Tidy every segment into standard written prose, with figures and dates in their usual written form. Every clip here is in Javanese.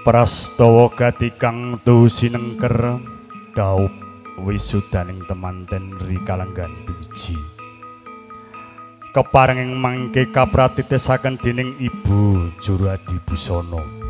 Prastawa gati kang tuhu sinengker dhaup wisudaning temanten ri kalenggahan biji. Kepareng ing mangke kapratitesaken dening Ibu Juru Adi Busana.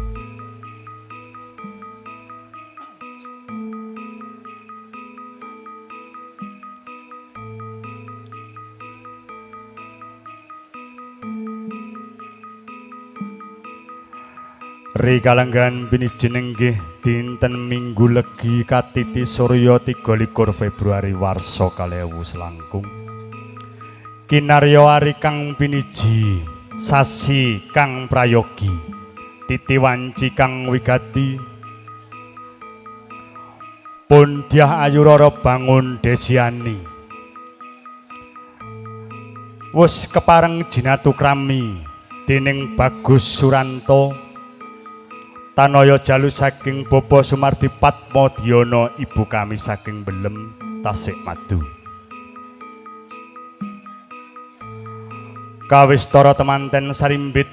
Ri kalenggahan pinijeneng nggih dinten Minggu Legi katiti surya 23 Februari warsa 2000 selangkung. Kinarya ari kang piniji, sasi kang prayogi, titi wanci kang wigati. Pun Dyah Ayu Rara bangun desiani. Wus kepareng jinatukrami dening Bagus Suranto. Tanaya jalu saking Bapa Sumardi Patmodiono, ibu kami saking Belem Tasikmadu. Kawistara temanten sarimbit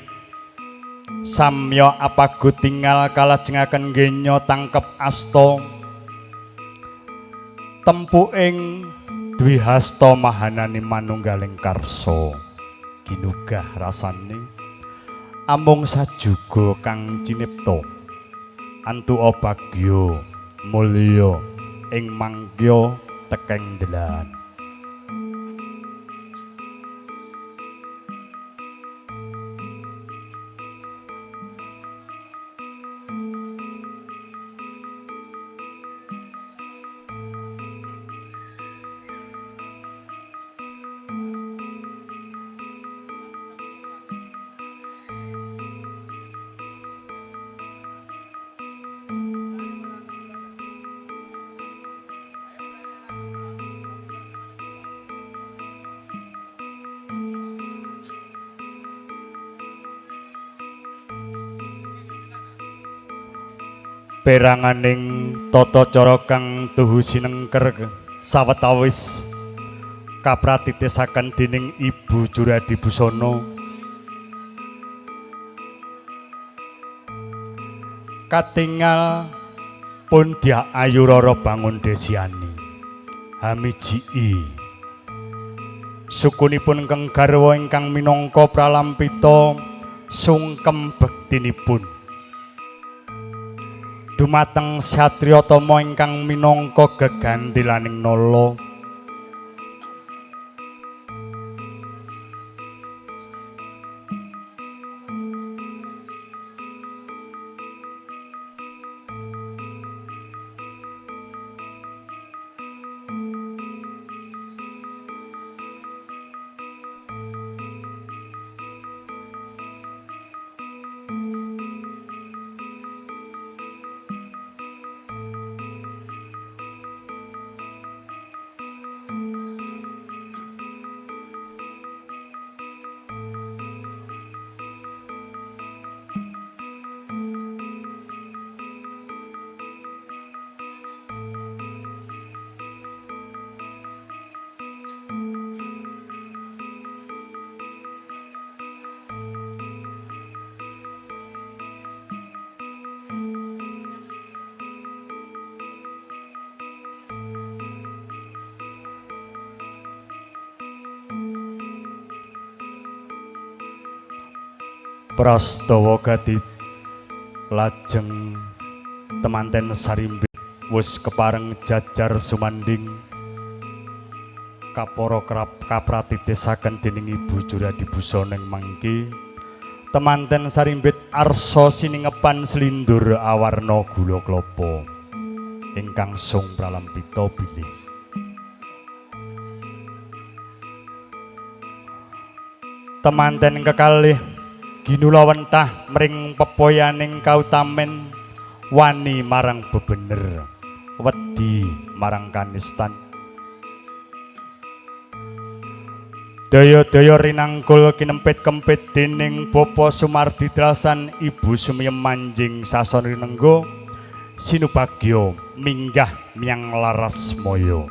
samya apagu tingal kalajengaken genya tangkep asta tempuking dwihasta mahanani manunggaling karsa ginugah rasane amung sajuga kang cinipta antuka bagya mulya ing mangkya tekeng delan. Peranganing tata cara kang tuhu sinengker sawetawis kapratitisaken dening Ibu Juradi Busana katingal pun Dyah Ayu Rara bangun desiani hamiji sukunipun keng garwa ingkang minangka pralampita sungkem bektinipun dumateng satriya tama ingkang minangka gegantilaning nala. Prastawa gati lajeng temanten sarimbit wus kepareng jajar sumanding kapara kapratitisaken dening Ibu Juradi Busana ing mangke temanten sarimbit arsa siningepan slindur awarna gula klapa ingkang sung pralampita bilih temanten kekalih ginula wentah mring pepoyaning kautamen wani marang bebener wedi marang kanistan daya-daya rinangkul kinempit kempit dening Bapa Sumardi Drasan Ibu Sumiyem manjing sason rinengga sinubagya minggah miyang laras moyo.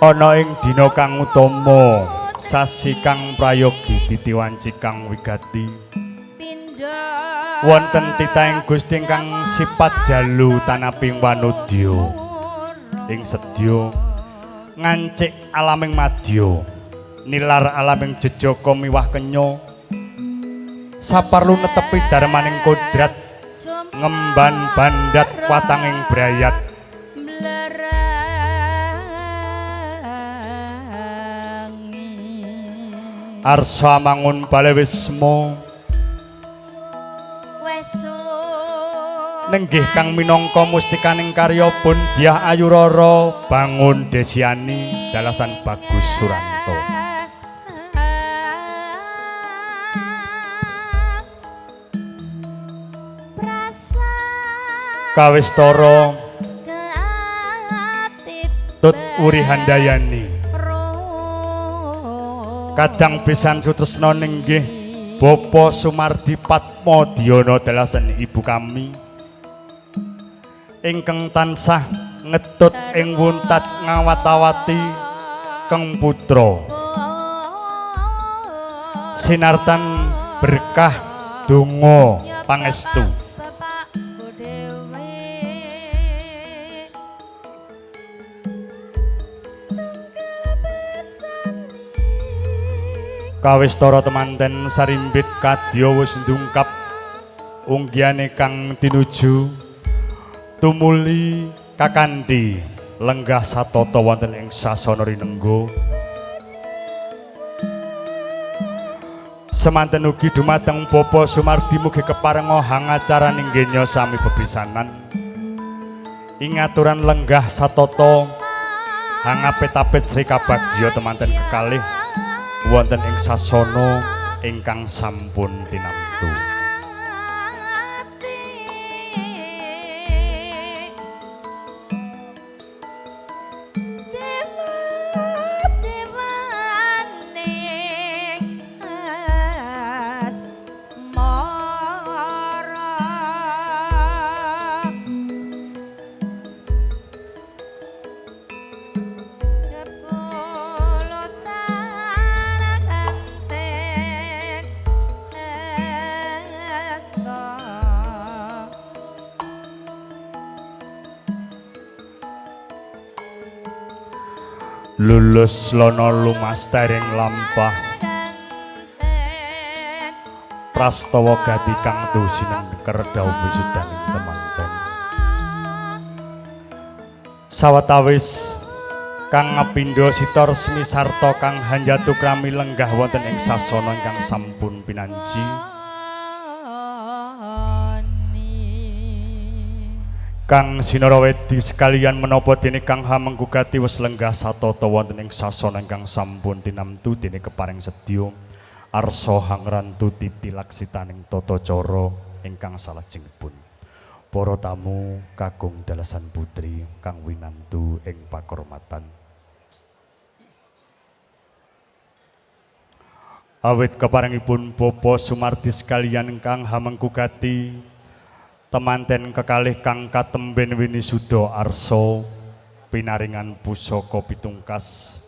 Ana ing dina kang utama, sasi kang prayogi titi wanci kang wigati. Wonten titahing Gusti ingkang sipat jalu tanaping wanudya ing sedya ngancik alaming madya nilar alaming jejaka miwah kenya saparlu netepi darmaning kodrat ngemban bandhat watanging brayat. Arsa mangun bale wisma nenggih kang minangka mustikaning karya pun Dyah Ayu Rara Bangun Desiani dalasan Bagus Suranto. Kawistara tut wuri handayani kadang pisan sutresna nenggih Bapak Sumardi Patmo Diono dalasan ibu kami ingkang tansah ngetut ing wuntat ngawatawati keng putra sinartan berkah donga pangestu. Kawistara temanten sarimbit kadya wis ndungkap unggiyane kang tinuju tumuli kakandhi lenggah satata wonten ing sasana rinengga. Semanten ugi dumateng Bapak Sumardi mugi keparenga hangacaraning genya sami bepisanan ing aturan lenggah satata hangapit-apit Sri Kabagya temanten kekalih wonten ing sasana ingkang sampun tinamtu. Lulus lono lumas tering lampah prastawa gati kang dusinengker dhawuh wisudaning temanten. Sawetawis kang ngapindha sita resmi sarta kang hanjatu krami lenggah wonten ing sasana ingkang sampun pinanji kang sinarawedi sekalian menapa dene kang hamenggugati wis lenggah satata wonten ing sasana ingkang sampun tinamtu dene keparing sedya arsa hangrantu titi laksitaning tata cara ingkang salajengipun. Para tamu kakung dalasan putri kang winantu ing pakurmatan. Awit keparengipun Bapak Sumardi sekalian ingkang hamenggugati temanten kekalih kang katemben winisuda arsa pinaringan pusaka pitungkas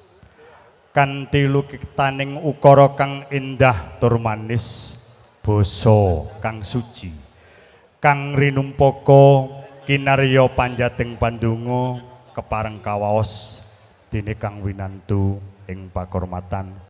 kanthi lukitaning ukara kang endah tur manis basa kang suci kang rinumpaka kinarya panjating pandonga kepareng kawaos dene kang winantu ing pakurmatan.